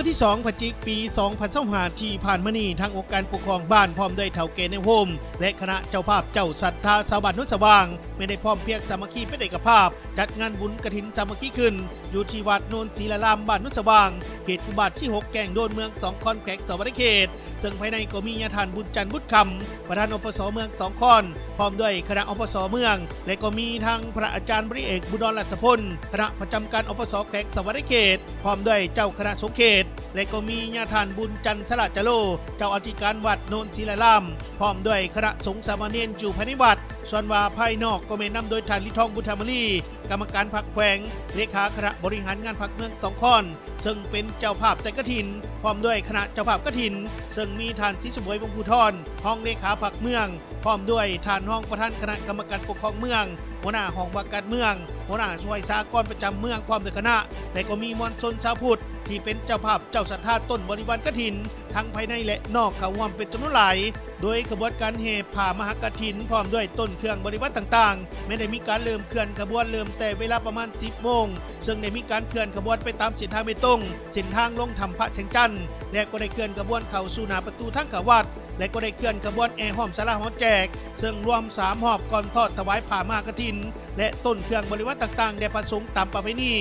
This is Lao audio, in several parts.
ວັນທີສອງ ພະຈິກ ປີສອງພັນຊາວຫ້າ ທີ່ຜ່ານມານີ້ ທາງອົງການປົກຄອງບ້ານ ພ້ອມດ້ວຍເຖົ້າແກ່ແນວໂຮມ ແລະ ຄະນະເຈົ້າພາບເຈົ້າສັດທາຊາວບ້ານໂນນສະຫວ່າງ ແມ່ນໄດ້ພ້ອມພຽງສາມັກຄີເປັນເອກະພາບ ຈັດງານບຸນກະຖິນສາມັກຄີຂຶ້ນ ຢູ່ທີ່ວັດໂນນສີລາລາມ ບ້ານໂນນສະຫວ່າງ ເຂດອຸບາດທີຫົກ ແກ້ງໂດນ ເມືອງສອງຄອນ ແຂວງສະຫວັນນະເຂດ ເຊິ່ງພາຍໃນກໍມີຍາທ່ານ ບຸນຈັນ ບຸດຄຳ ປະທານ ອປສ ເມືອງສອງຄອນ ພ້ອມດ້ວຍຄະນະ ອປສ ເມືອງ ແລະ ກໍມີທັງພະອາຈານ ບໍລິເອກ ບຸດດອນ ລາດສະພົນ ຄະນະປະຈຳການ ອປສ ແຂວງສະຫວັນນະເຂດ ພ້ອມດ້ວຍເຈົ້າຄະນະສົງເຂດ ແລະ ກໍມີຍາທ່ານ ບຸນຈັນ ສະຫຼະຈະໂລ ເຈົ້າອະທິການວັດໂນນສີລາລາມ ພ້ອມດ້ວຍຄະນະສົງສາມະເນນຢູ່ພາຍໃນວັດ. ສ່ວນວ່າພາຍນອກກໍແມ່ນນຳໂດຍທ່ານ ລີທອງ ບຸນທາມະລີ ກຳມະການພັກແຂວງ, ເລຂາຄະນະບໍລິຫານງານພັກເມືອງສອງຄອນ ເຊິ່ງເປັນເຈົ້າພາບຈັດກະຖິນ ພ້ອມດ້ວຍຄະນະເຈົ້າພາບກະຖິນ ເຊິ່ງມີທ່ານ ສີສະໝວຍ ວົງພູທອນ ຮອງເລຂາພັກເມືອງ ພ້ອມດ້ວຍທ່ານຮອງປະທານຄະນະກຳມະການປົກຄອງເມືອງ, ຫົວໜ້າຫ້ອງວ່າການເມືອງ, ຫົວໜ້າຊ່ວຍສາກອນປະຈຳເມືອງ ພ້ອມດ້ວຍຄະນະ ແລະ ກໍມີມວນຊົນຊາວພຸດທີ່ເປັນເຈົ້າພາບເຈົ້າສັດທາຕົ້ນບໍລິວານກະຖິນ ທັງພາຍໃນ ແລະ ນອກ ເຂົ້າຮ່ວມເປັນຈຳນວນຫຼາຍ. ໂດຍຂະບວນການແຫ່ຜ້າມະຫາກະຖິນ ພ້ອມດ້ວຍຕົ້ນເຄື່ອງບໍລິວານຕ່າງໆ ແມ່ນໄດ້ມີການເລີ່ມເຄື່ອນຂະບວນ ເລີ່ມແຕ່ເວລາປະມານ ສິບໂມງ ເຊິ່ງໄດ້ມີການເຄື່ອນຂະບວນໄປຕາມເສັ້ນທາງເບຕົງ ເສັ້ນທາງລົງຖ້ຳພະແສງຈັນ ແລ້ວກໍໄດ້ເຄື່ອນຂະບວນເຂົ້າສູ່ໜ້າປະຕູທາງເຂົ້າວັດ ແລະ ກໍໄດ້ເຄື່ອນຂະບວນແຫ່ຫ້ອມສາລາຫໍແຈກ ເຊິ່ງລວມສາມຮອບກ່ອນທອດຖວາຍຜ້າມະຫາກະຖິນ ແລະ ຕົ້ນເຄື່ອງບໍລິວານຕ່າງໆ ແດ່ພະສົງຕາມປະເພນີ.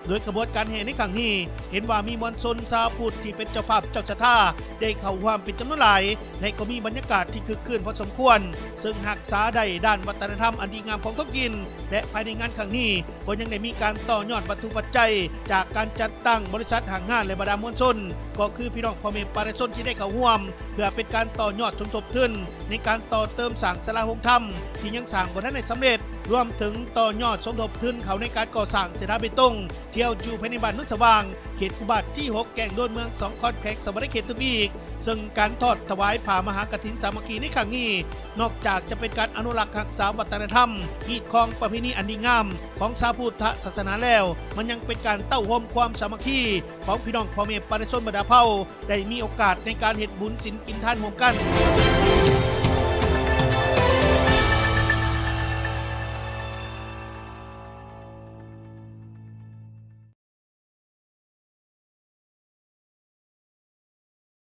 ໂດຍຂະບວນການແຫ່ໃນຄັ້ງນີ້ ເຫັນວ່າມີມວນຊົນຊາວພຸດທີ່ເປັນເຈົ້າພາບເຈົ້າສັດທາ ໄດ້ເຂົ້າຮ່ວມເປັນຈຳນວນຫຼາຍ ແລະ ກໍມີບັນຍາກາດທີ່ຄຶກຄື້ນພໍສົມຄວນ ເຊິ່ງຮັກສາໄດ້ດ້ານວັດທະນະທຳອັນດີງາມຂອງທ້ອງຖິ່ນ ແລະ ພາຍໃນງານຄັ້ງນີ້ ກໍຍັງໄດ້ມີການຕໍ່ຍອດວັດຖຸປັດໄຈ ຈາກການຈັດຕັ້ງບໍລິສັດຫ້າງງານ ແລະ ບັນດາມວນຊົນ ກໍຄືພີ່ນ້ອງພໍ່ແມ່ປະຊາຊົນທີ່ໄດ້ເຂົ້າຮ່ວມ ເພື່ອເປັນການຕໍ່ຍອດສົມທົບທຶນ ໃນການຕໍ່ເຕີມສ້າງສາລາໂຮງທຳທີ່ຍັງສ້າງບໍ່ທັນໄດ້ສຳເລັດ, ລວມເຖິງຕໍ່ຍອດສົມທົບທຶນເຂົ້າໃນການກໍ່ສ້າງເສັ້ນທາງເບຕົງ ທ່ຽວຢູ່ພາຍໃນບ້ານໂນນສະຫວ່າງ ເຂດອຸບາດທີຫົກ ແກ້ງໂດນ ເມືອງສອງຄອນ ແຂວງສະຫວັນນະເຂດຕື່ມອີກ. ເຊິ່ງການທອດຖວາຍຜ້າມະຫາກະຖິນສາມັກຄີໃນຄັ້ງນີ້ ນອກຈາກຈະເປັນການອະນຸລັກຮັກສາວັດທະນະທຳ, ຮີດຄອງປະເພນີອັນດີງາມຂອງຊາວພຸດທະສາສະໜາແລ້ວ, ມັນຍັງເປັນການເຕົ້າໂຮມຄວາມສາມັກຄີຂອງພີ່ນ້ອງພໍ່ແມ່ປະຊາຊົນບັນດາເຜົ່າ ໄດ້ມີໂອກາດໃນການເຮັດບຸນສິນກິນທານຮ່ວມກັນ.